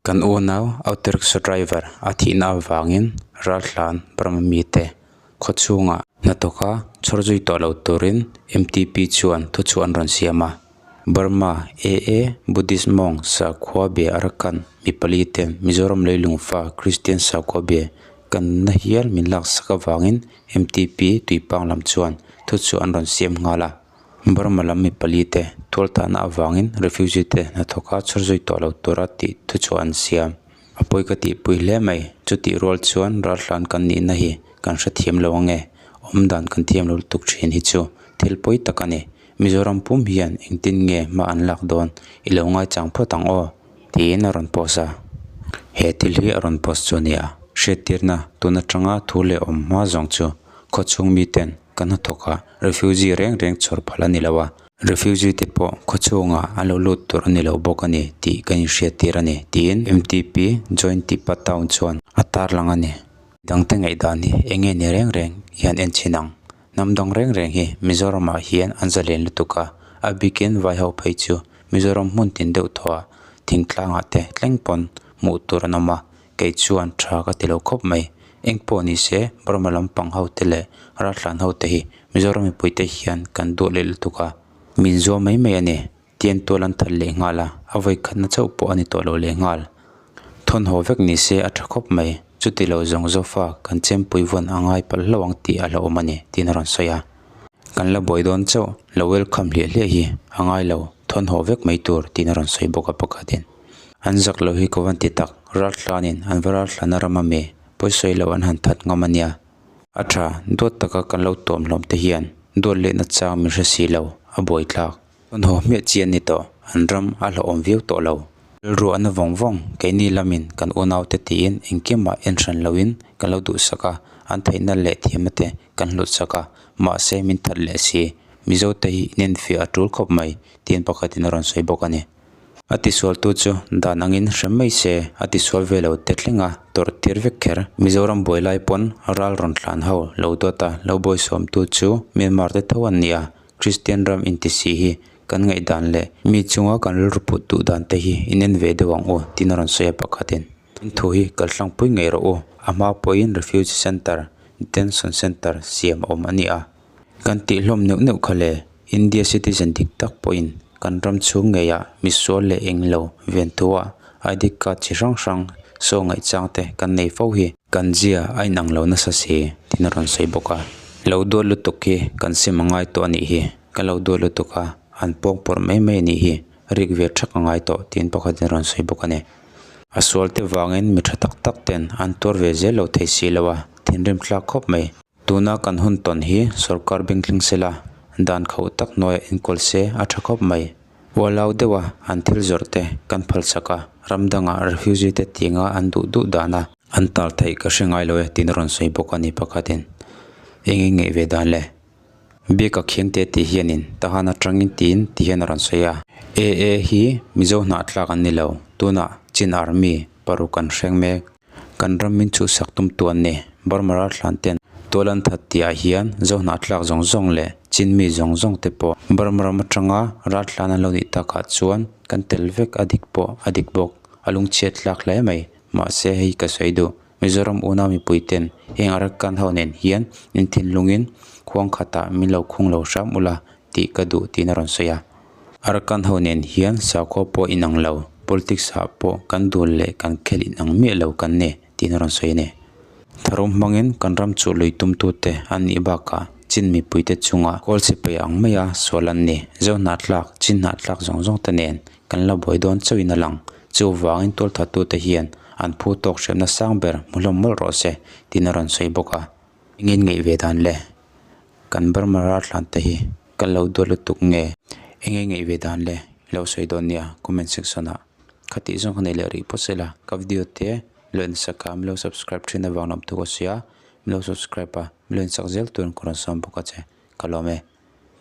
Kan unau auto rickshaw driver a thihna avangin raltlan Burma mite khaw chhungah hnathawka chhawr zui tawh lo turin M_T_P chuan thuchhuah an rawn siam a. Burma A_A Buddhist monk sakhua bia Arakan mi pali ten Mizoram leilungfa Kristian sakhua bia kanna hial min laksak avangin M_T_P tuipang lam chuan thuchhuah an rawn siam nghal a. Burma lam mi pali te tualtahna avangin refugee te hnathawka chhawr zui tawh lo tura tih thuchhuah an siam. A pawi ka tihpui hle mai. Chutih rual chuan ralhlan kan nihna hi kan hrethiam lo ange. Awmdan kan thiam lo lutuk thin hi chu thil pawi tak a ni. Mizoram pum hian engtin nge hma an lak dawn i lo ngaichang phawt ang aw tiin a rawn post a. He thil hi a rawn post chu a nia. Hriattirna tun atanga thu leh awm hma zawng chu khawchhung miten Kan hnathawk a, refugee reng reng chhawr phal a ni lo a, refugee te pawh khaw chhungah an lo lut tur a ni lo bawk a ni tih kan inhriat tir a ni tiin M_T_P Joint Tipa Town chuan a tarlang a ni. Dangte ngaihdan hi eng nge ni reng reng hian en chhin ang. Hnam dang reng reng hi Mizoramah hian an zalen lutuk a, a bikin vai ho phei chu Mizoram hmun tin deuh thaw ah thingtlangah te tleng pawn hmuh tur an awm a, Kei chuan tha ka ti lo khawp mai. Eng pawh ni se, Burma lampang ho te leh raltlan ho te hi Mizoram mipui te hian kan duah leh lutuk a. Min zuam mai mai a ni. Tian tual an that leh nghal a, a vawi khatna chauh pawh a ni tawh lo leh nghal. Thawnhaw vek ni se a tha khawp mai. Chuti lo zawng zofa kan chempui vawn a ngai palh hlauh ang tih a hlauhawm a ni, tiin a rawn sawi a. Kan la buai dawn chauh, lo welcome hliah hliah hi a ngai lo, thawnhaw vek mai tur, tiin a rawn sawi bawk a pakhatin. An zak lo hi ka van ti tak, raltlanin an va raltlan a ram a mi, pawisawi lo an han that ngam a nia. A tha, duat taka kan lo tuam hlawm te hian duat lehna chang min hre si lo, a buai thlak. Thawnhaw hmiah chi an ni tawh, an ram a hlauhawm viau tawh lo. Rilru a na vawng vawng, keini lamin kan unaute tiin engkimah en hran loin kan lo duhsak a, an theihna leh thiamna te kan hlutsak a, mahse min that leh si. Mizote hi inenfiah a tul khawp mai, tiin pakhatin a rawn sawi bawk a ni. A tisualtu chu dan angin hrem mai se, a tisual ve lo te thleng a, tawrh tir vek kher. Mizoram buai lai pawn ral rawn tlan ho lo dawt a, lo bawisawmtu chu Myanmar te tho an ni a, Kristian ram inti si hi kan ngaihdan leh mi chunga kan rilru put duh dan te hi inen ve deuh ang u tiin a rawn sawi a pakhatin. In thu hi kal tlangpui ngei rawh u, a hma pawhin Refugee Centre, Detention Centre siam a awm a ni a. Kan tih hlawm neuh neuh kha le, India citizen dik tak pawhin kan ram chhung ngeiah misual leh englo ven thuah ID card chi hrang hrang saw ngaihchang te kan nei fo hi. Kan zia a inang lo nasa si tiin a rawn sawi bawk a. Lo duat lutuk hi kan sim a ngai tawh a nih hi, kan lo duat lutuk a, an pawng pawrh mai mai a nih hi, rik ve thak a ngai tawh tiin pakhatin a rawn sawi bawk a ni. A sual te vangin mi tha tak tak ten an tuar ve zel lo thei si lo a, thinrim thlak khawp mai. Tuna kan hun tawn hi sorkar beng thleng sela, dan khauh tak hnuaiah enkawl se a tha khawp mai. Ualau deuha an thil zawrh te kan phal chak a, ram dangah refugee te tinga an duh duh dan a. An tar theih ka hre ngai lo e tiin a rawn sawi bawk a ni pakhatin. Eng eng ngeih ve dan le? Biaka khiang te tih hianin Tahan atangin tiin ti hian a rawn sawi a. AA hi Mizo hnahtlak an ni lo, tunah Chin Army paruk an hreng mek. Kan ram min chhuhsak tum tu an ni. Burma raltlan ten tual an that tih ah hian Zohnah tlak zawng zawng leh Chin mi zawng zawng te pawh Burma ram atanga raltlan an lo nih takah chuan kan tel vek a dik pawh a dik bawk. A lungchhiat tlak hle mai. Mahse hei ka sawi duh. Mizoram unau mipui ten heng Arakan ho nen hian in thinlungin khuang khatah min lo khung lo hram ula tih ka duh tiin a rawn sawi a. Arakan ho nen hian sakhua pawh inang lo, politics ah pawh kan dul leh kan khel inang miah lo kan ni tiin a rawn sawi a ni. Tharum hmangin kan ram chu lui tumtute an nih bakah Chin mipuite chunga kawl sipai ang maia sual an ni. Zo hnahtlak, Chin hnahtlak zawng zawng te nen kan la buai dawn chauhin a lang. Chuvangin tualthattute hian an phu tawk hremna sang ber hmu hlawm mawlh rawh se tiin a rawn sawi bawk a. Engin ngaih ve dan le? Kan Burma raltlan te hi kan lo duat lutuk nge? Enge ngaih ve dan le? I lo sawi dawn nia comment section ah. Khatih zawng ka nei leh rih phawt sela ka video te lo en sak a min lo subscribe thin avang lawm thu ka sawi a, min lo subscribe a min lo en sak zel turin ka rawn sawm bawk a che. Ka lawm e.